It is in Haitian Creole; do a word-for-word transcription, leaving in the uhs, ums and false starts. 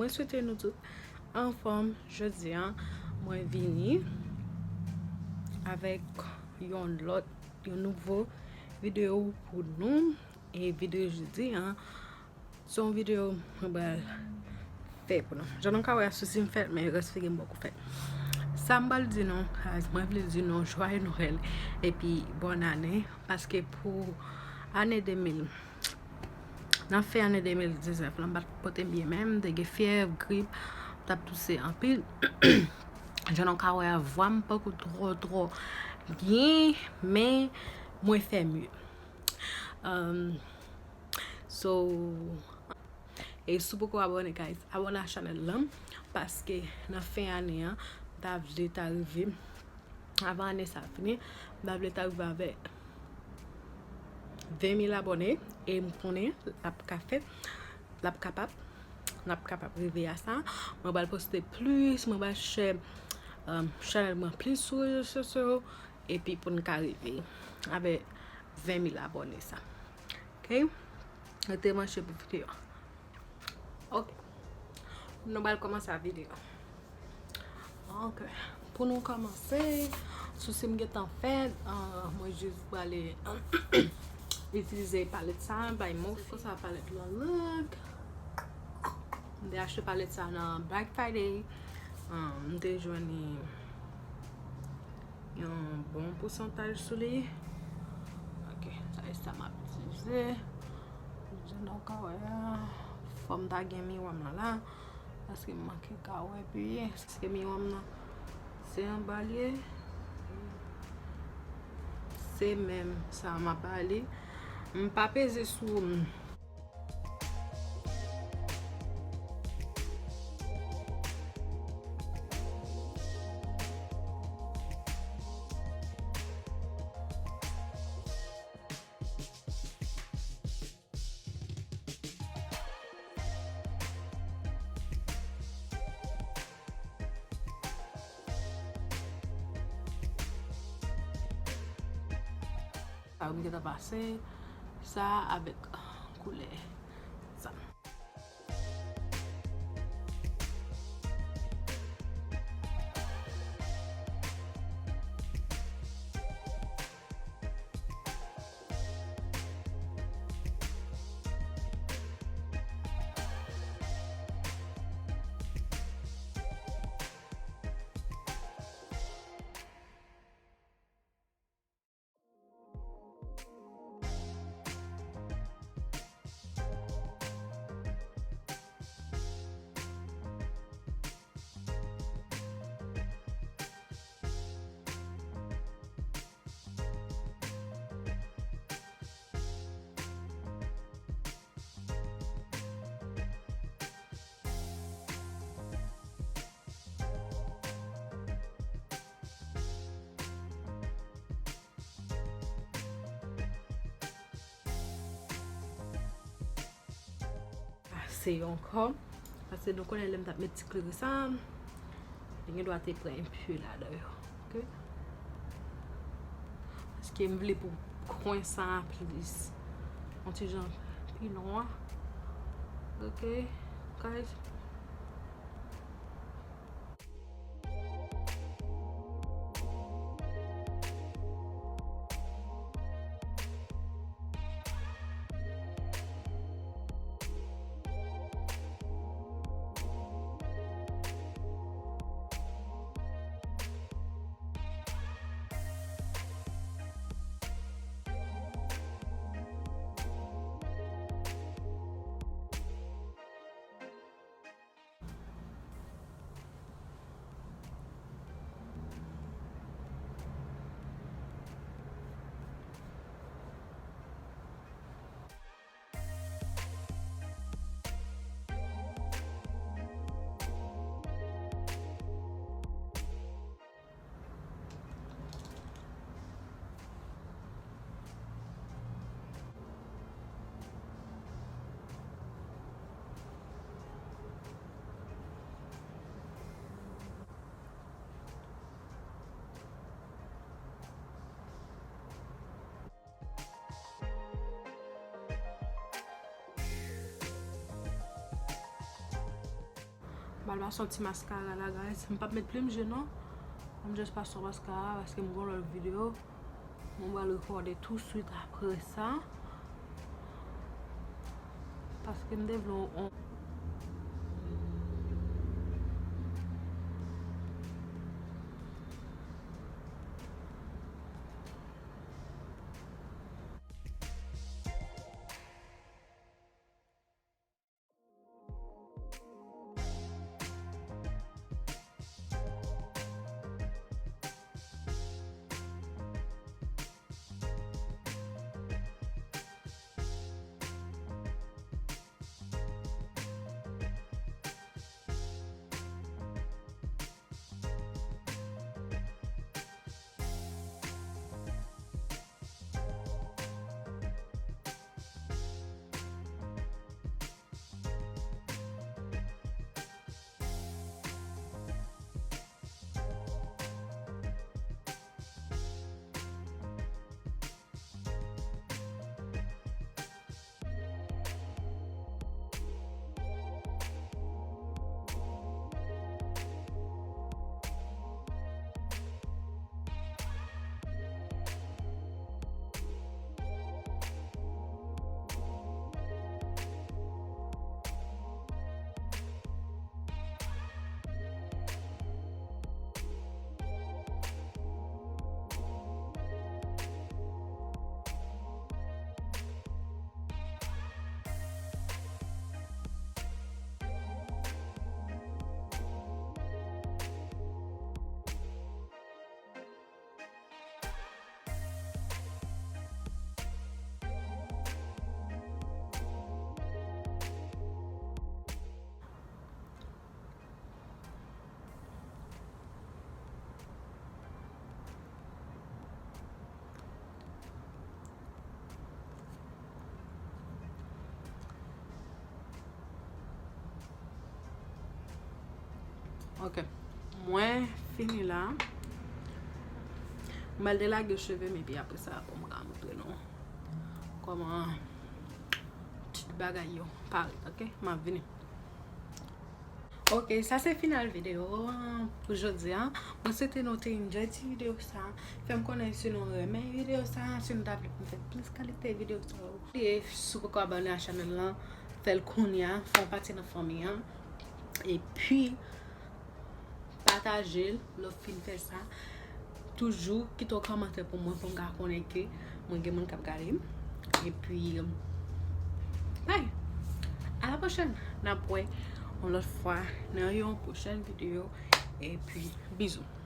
Swete nou tout anfòm. Jodi a, mwen vini avèk yon lòt, yon nouvo videyo pou nou. E videyo jodi a, se yon videyo mwen pral fè pou nou. Jan nou ka wè a, sousi m fèt, men rès figi m poko fèt. Sa m pral di nou, guys, mwen vle di nou jwaye Nwèl epi bòn ane, paske pou ane de mil, nan fen ane de mil diznèf la, m pa t pote m byen menm, m te gen fyèv, grip, m t ap touse anpil. Jan nou ka wè a, vwa m poko twò, twò byen, men mwen fè mye. Um, so, e si w poko abòne, guys, abòne a chanèl lan, paske nan fen ane an, m ta vle ta rive, avan ane sa fini, m ta vle ta rive avèk ven mil abòne, e m konnen l ap ka fèt, l ap kapab, n ap kapab rive a sa. Mwen pral poste plis, mwen pral share, um, chanèl mwen plis sou rezo sosyo, epi pou n ka rive avèk ven mil abòne sa. Ok? Rete branche pou videyo a. Ok. Nou pral kòmanse a videyo. Ok. Pou nou kòmanse, sousi m gentan fèt, ah, mwen jis prale itilize palèt sa, bay mwen. Se konsa palèt lan long. M te achte palèt sa nan Black Friday. Ah, m te jwenn li yon bon pousantaj sou li. Ok, sa e sa m ap itilize. Jan nou ka wè a, fò m ta gen miwa m nan la, paske m manke ka wè pi byen. Paske miwa m nan, se anba l ye. Se menm sa m ap pale. M pa peze sou Sa yo m gentan pase sa avèk koulè sa. Pase yo ankò. Paske nou konnen lè m t ap met ti klere sa, li gen dwa te pran enpe ladan yo. Ok? Paske m vle pou kwen sa a plis, yon ti jan pi nwa. Ok, guys? Pral pase yon ti maskara la, guys. M p ap met plim je non. M just pase yon maskara paske m gon lòt videyo. Mwen pral rekòde tou swit apre sa. Paske m te vle yon, yon Ok. Mwen fini la. M al delage cheve m epi apre sa pou m ka montre nou kòman tout bagay yo parèt, ok? M ap vini. Ok, sa se final videyo an pou jodi a. Mwen swete nou te enjoy ti videyo sa. Fè m konnen si nou renmen videyo sa, si nou ta vle pou m fè plis kalite videyo sa yo. E si w poko abòne a chanèl lan, fè l kounye a, fè w pati nan fanmi an. Epi, pataje l, lè w fin fè sa. Toujou kite yon kòmantè pou mwen, pou m ka konnen ke mwen gen moun k ap gade m. Epi, bye! A la pwochèn! N ap wè yon lòt fwa nan yon pwochèn videyo. Epi, bizou!